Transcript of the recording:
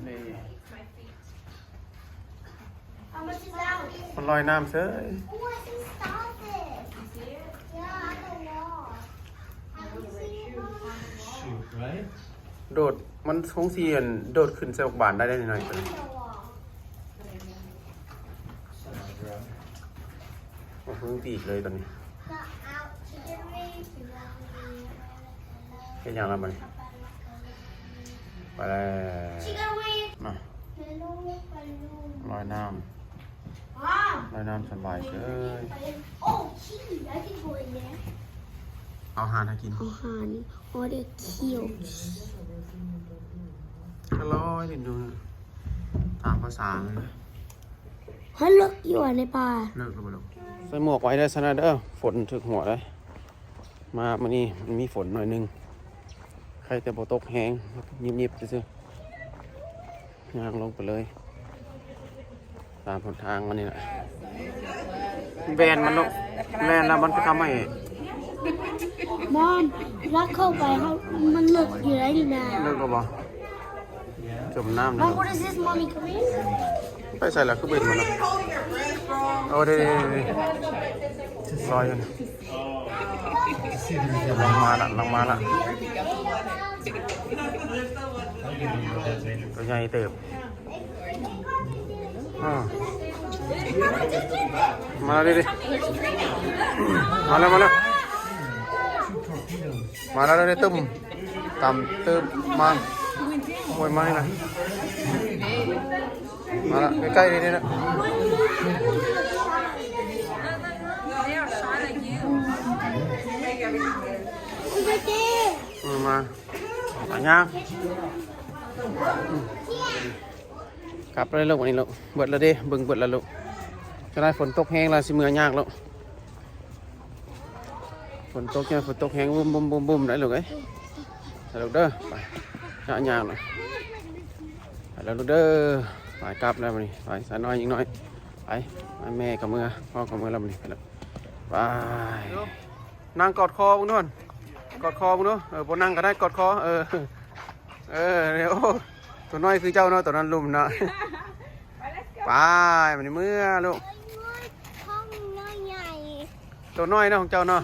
ນີ້ How much is that? ມັນລອຍນ້ຳເສີຍ. Oh, I see starfish. You see it? Yeah, on the wall. I can see it on the wall. Shoot, right? ໂດດ ມັນຄົງຊິ ອັນ ໂດດຂຶ້ນໃສ່ບັກບານໄດ້ເດ້ ໜ້ອຍໆ ໂຕນີ້. ໂອ້ໂຫ ປີກເລີຍຕອນນີ້. ເຮັດຫຍັງລະບັດນີ້? ໄປແລ້ວ. ມາ ລອຍນ້ຳ ລອຍນ້ຳສະບາຍເສີຍ. ເອົາອາຫານໃຫ້ກິນ ເອົາອາຫານ. ອໍ ເດັກຂຽວ ກະລອຍຫຼິ້ນຢູ່ຕາມພາສາ. ເຮົາເລິກຢູ່ໃນປ່າ ເລິກແລ້ວບໍ່ລູກ? ໃສ່ໝວກໄວ້ເດີຊັ້ນນະເດີ ຝົນຖືກຫົວເດີ. ມາມື້ນີ້ມັນມີຝົນໜ້ອຍໜຶ່ງ ໃຄແຕ່ບໍ່ຕົກແຮງ ຍິບໆ ຊື່ໆ. ຍ່າງລົງໄປເລີຍ ຕາມຫົນທາງມັນນີ້ແຫຼະ. ແວ່ນມັນເນາະ ແລ່ນແລ້ວມັນກໍທຳໃຫ້ Mom, ລັກເຂົ້າໄປ ເຮົາ ມັນເລິກຢູ່ໃດນີ້ນະ. ເລິກແລ້ວບໍ່? ຈົມນ້ຳແລ້ວ. Mom, what is this? Mommy, come here. ໄປໃສລະ? ຄືບໍ່ເຫັນມັນນະ? ໂອ້ ເດ້ໆໆ ລອຍຢູ່. ລອງມາລະ ລອງມາລະ ຕົວໃຫຍ່ເຕີບ. ອ່າ ມາເດ້ໆ ມາແລ້ວ ມາແລ້ວ ມາແລ້ວເດ້. ຕຶ້ມ ຕຳຕຶ້ມ ມາ ໂອ້ຍ ມານີ້ນະ. ມາລະ ໃກ້ໆ ນີ້ນະ. ເອີ ມາ ມາຍ່າງ ກັບໄປເລີຍລູກ ອັນນີ້ລູກ. ເບິດແລ້ວເດ້ ເບິ່ງເບິດແລ້ວລູກ. ຈະໄດ້ຝົນຕົກແຮງແລ້ວ ຊິເມືອຍາກລູກ. ຝົນຕົກ ຍາມຝົນຕົກແຮງ ບຸ້ມໆໆໆ ໄດ້ລູກເອີຍ. ໄປລູກເດີ ໄປ ຍາກໆ ນະ. ໄປແລ້ວລູກເດີ ໄປກັບແລ້ວບັດນີ້. ໄປ ສາວນ້ອຍ ຍິງນ້ອຍ ໄປ. ແມ່ກໍເມືອ ພໍ່ກໍເມືອແລ້ວບັດນີ້. ໄປແລ້ວ ໄປ. ນັ່ງກອດຄໍເບິ່ງດູ ກອດຄໍເບິ່ງດູ. ເອີ ບໍ່ນັ່ງກໍໄດ້ ກອດຄໍ. ເອີ ເອີ ໂອ້ ຕົວນ້ອຍຄືເຈົ້າເນາະ ຕົວນັ້ນລຸ່ມເນາະ. ໄປ ບັດນີ້ເມືອລູກ. ໂຕນ້ອຍເນາະຂອງເຈົ້າເນາະ.